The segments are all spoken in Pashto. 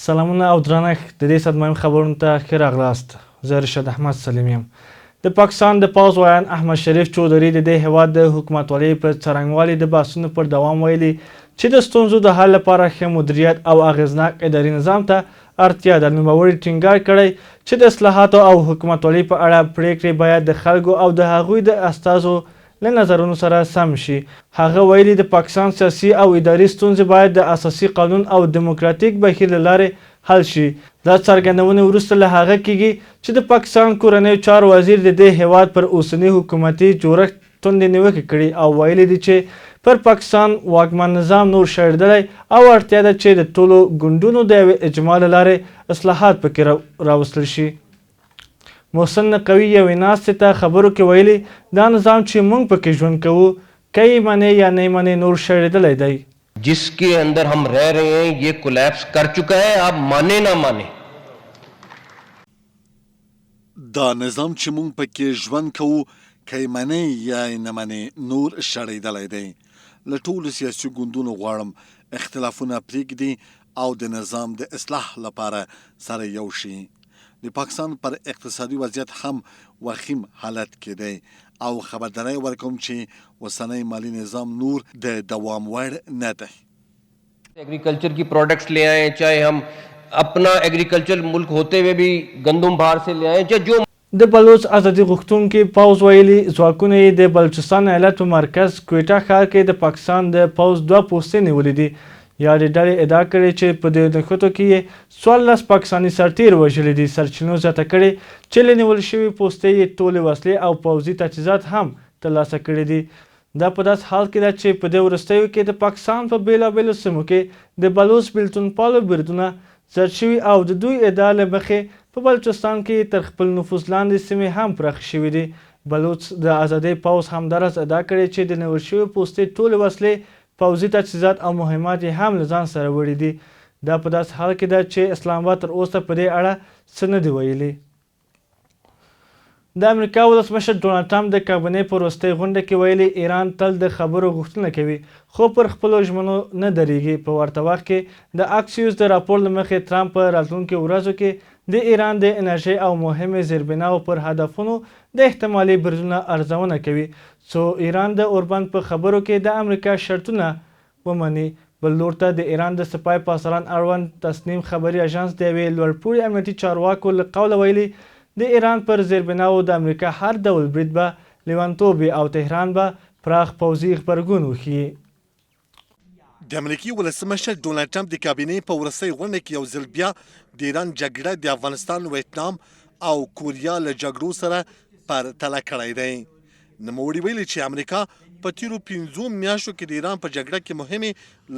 سلامونه او درنښت، د دې ساعت مهم خبرونو ته ښه راغلاست. زه رشاد احمد سلیم یم. د پاکستان د پوځ ویاند احمد شریف چودري د دې هېواد د حکومتولۍ په څرنګوالي د بحثونو پر دوام ویلي چې د ستونزو د حل لپاره ښه مدیریت او اغېزناک اداري نظام ته اړتیا ده. نوموړي ټینګار کړی چې د اصلاحاتو او حکومتولۍ په اړه پرېکړې باید د خلکو او د هغوی د استازو له نظرونو سره سم شي. هغه ویلي، د پاکستان سیاسي او اداري ستونزې باید د اساسي قانون او دیموکراتیک بهیر له لارې حل شي. دا څرګندونې وروسته له هغه کېږي چې د پاکستان کورنیو چارو وزیر د دې هېواد پر اوسني حکومتي جوړښت توندې نیوکې کړي او ویلي دي چې پر پاکستان واکمن نظام نور شړېدلی او اړتیا ده چې د ټولو ګوندونو د یوې اجماع له لارې اصلاحات پکې راوستل شي. محسن نقوي یوې ناستې ته خبرو کې ویلي، دا نظام چې موږ پکې ژوند کوو، که یې منې یا نه یې منې، نور شړېدلی دی. جس کې اندر هم رہ رہے ہیں یہ کولیپس کر چکا ہے، آپ مانې نا مانې. دا نظام چې موږ پکې ژوند کوو، که یې منې یا یې نه منې، نور شړېدلی دی. له ټولو سیاسي ګوندونو غواړم اختلافونه پرېږدي او د نظام د اصلاح لپاره سره یو شي. د پاکستان پر اقتصادي وضعیت هم وخیم حالت کې دی او خبرداری ورکوم چې اوسنی مالي نظام نور د دوام وړ نه دی. एग्रीकल्चर की प्रोडक्ट्स ले आएं، चाहे हम अपना एग्रीकल्चर मुल्क होते हुए भी गंदम बाहर से ले आएं، चाहे जो د بلوڅ ازادي غوښتونکي پوځ ویلي، ځواکونو یې د بلوچستان ایالت په مرکز کویټه ښار کې د پاکستان د پوځ دوه پوستې نیولې دي. یادې ډلې ادعا کړې چې په دې نښتو کې یې 14 پاکستاني سرتېري وژلي دي. سرچینو زیاته کړې چې له نیول شوې پوستې یې ټولې وسلې او پوځي تجهیزات هم ترلاسه کړي دي. دا په داسې حال کې ده چې په دې وروستیو کې د پاکستان په بېلابېلو سیمو کې د بلوڅ بېلتونپالو بریدونه زیات شوي او د دوی ادعا له مخې په بلوچستان کې تر خپل نفوذ لاندې سیمې هم پراخې شوې دي. بلوڅ د ازادۍ پوځ همداراز ادعا کړې چې د نیول شوې پوستې ټولې وسلې، پوځي تجهیزات او مهمات یې هم له ځان سره وړي دي. دا په داسې حال کې ده چې اسلام اباد تر اوسه په دې اړه څه نه دي ویلي. د امریکا ولسمشر ډونالد ټرمپ د کابینې په وروستۍ غونډه کې ویلي، ایران تل د خبرو غوښتنه کوي، خو پر خپلو ژمنو نه درېږي. په ورته وخت کې د اکسیوس د راپور له مخې، ترامپ په راتلونکو ورځو کې د ایران د انرژۍ او مهمې زیربناوو پر هدفونو د احتمالي بریدونو ارزونه کوي، څو ایران د اوربند په خبرو کې د امریکا شرطونه ومني. بل لور ته د ایران د سپاه پاسداران اړوند تسنیم خبري اژانس د یوې لوړپوړي امنیتي چارواکو له قوله ویلي، د ایران پر زیربناوو د امریکا هر ډول برید به لیونتوب وي او تهران به پراخ پوځي غبرګون وښيي. د امریکې ولسمشر ډونالد ټرمپ د کابینې په وروستۍ غونډه کې یو ځل بیا د ایران جګړه د افغانستان، ویتنام او کوریا له جګړو سره پرتله کړی دی. نوموړي ویلي چې امریکا په تیرو 5 میاشتو کې د ایران په جګړه کې مهمې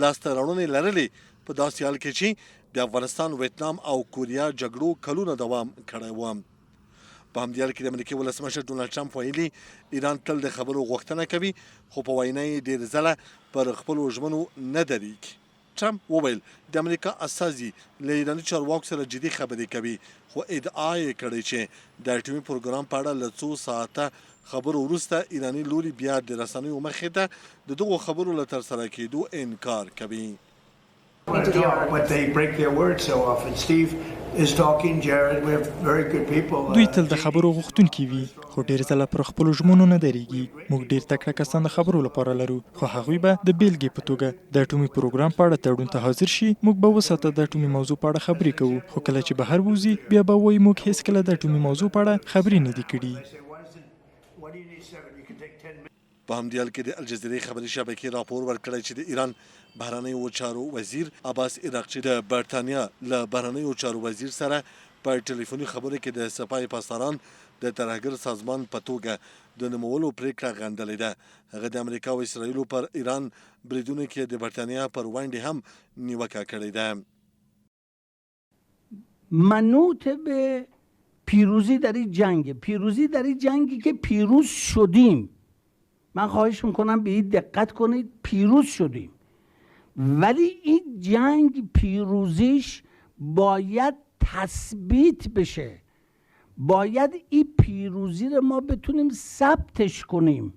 لاسته راوړنې لرلې، په داسې حال کې چې د افغانستان، ویتنام او کوریا جګړو کلونه دوام کړی و. په همدې حال کې د امریکې ولسمشر ډونالد ټرمپ ویلي، ایران تل د خبرو غوښتنه کوي، خو په وینا یې ډېر ځله پر خپلو ژمنو نه درېږي. ټرمپ وویل، د امریکا استازي له ایراني چارواکو سره جدي خبرې کوي، خو ادعا یې کړې چې د اټومي پروګرام په اړه له څو ساعته خبرو وروسته ایراني لوري بیا د رسنیو مخې ته د دغو خبرو له ترسره کېدو انکار کوي. But they break their word so often. Steve is talking, Jared, we have very good people. دوی تل د خبرو غوښتونکي وي، خو ډېر ځله پر خپلو ژمنو نه درېږي. موږ ډېر تکړه کسان د خبرو لپاره لرو، خو هغوی به د بېلګې په توګه د اټومي پروګرام په اړه تړون ته حاضر شي. موږ به اووه ساعته د اټومي موضوع په اړه خبرې کوو، خو کله چې بهر ووځي، بیا به وایي موږ هېڅکله د اټومي موضوع په اړه خبرې نه دي کړي. Why do you need seven? You can take 10 minutes. په همدې حال کې د الجزیرې خبري شبکې راپور ورکړی چې د ایران بهرنیو چارو وزیر عباس عراقچي د برتانیا له بهرنیو چارو وزیر سره په ټلیفوني خبرو کې د سپاه پاسداران د ترهګر سازمان په توګه د نومولو پریکړه غندلې ده. هغه د امریکا او اسراییل پر ایران بریدونو کې د برتانیا پر ونډې هم نیوکه کړې ده. منوط به پیروزی در این جنگ، پیروزی در این جنگی که پیروز شدیم. من خواهش میکنم به این دقت کنید. پیروز شدیم، ولی این جنگ پیروزیش باید تثبیت بشه. باید این پیروزی رو ما بتونیم ثبتش کنیم،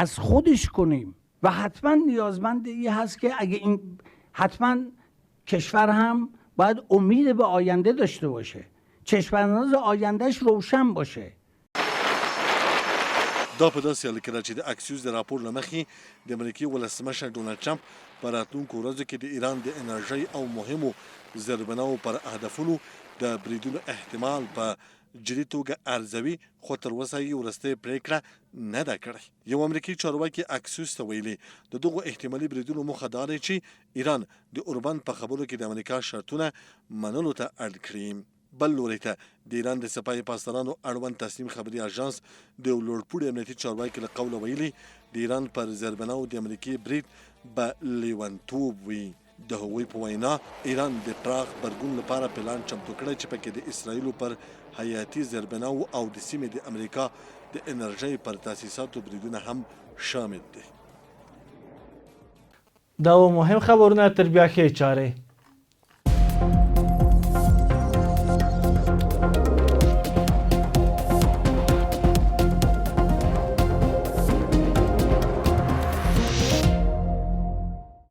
از خودش کنیم و حتما نیازمند این هست که اگه این حتما کشور هم باید امید به آینده داشته باشه، چشم انداز آیندهش روشن باشه. دا په داسې حال کې ده چې د اکسیوس د راپور له مخې د امریکې ولسمشر ډونالډ ټرمپ په راتلونکو ورځو کې د ایران د انرژۍ او مهمو زیربناوو پر هدفونو د بریدونو احتمال په جدي توګه ارزوي، خو تر اوسه یې وروستۍ پرېکړه نه ده کړې. یو امریکايي چارواکي اکسیوس ته ویلي، د دغو احتمالي بریدونو موخه دا دی چې ایران د اوربند په خبرو کې د امریکا شرطونه منلو ته اړ کړي. بل لوري ته د ایران د سپاه پاسدارانو اړوند تسنیم خبري اژانس د یو لوړپوړي امنیتي چارواکي له قوله ویلي، د ایران پر زیربناو د امریکې برید به لیونتوب وي. د هغوی په وینا، ایران د پراخ غبرګون لپاره پلان چمتو کړی چې پکې د اسراییلو پر حیاتي زیربناوو او د سیمې د امریکا د انرژۍ پر تاسیساتو بریدونه هم شامل دي. دا وو مهم خبرونه، تر بیا ښې چارې.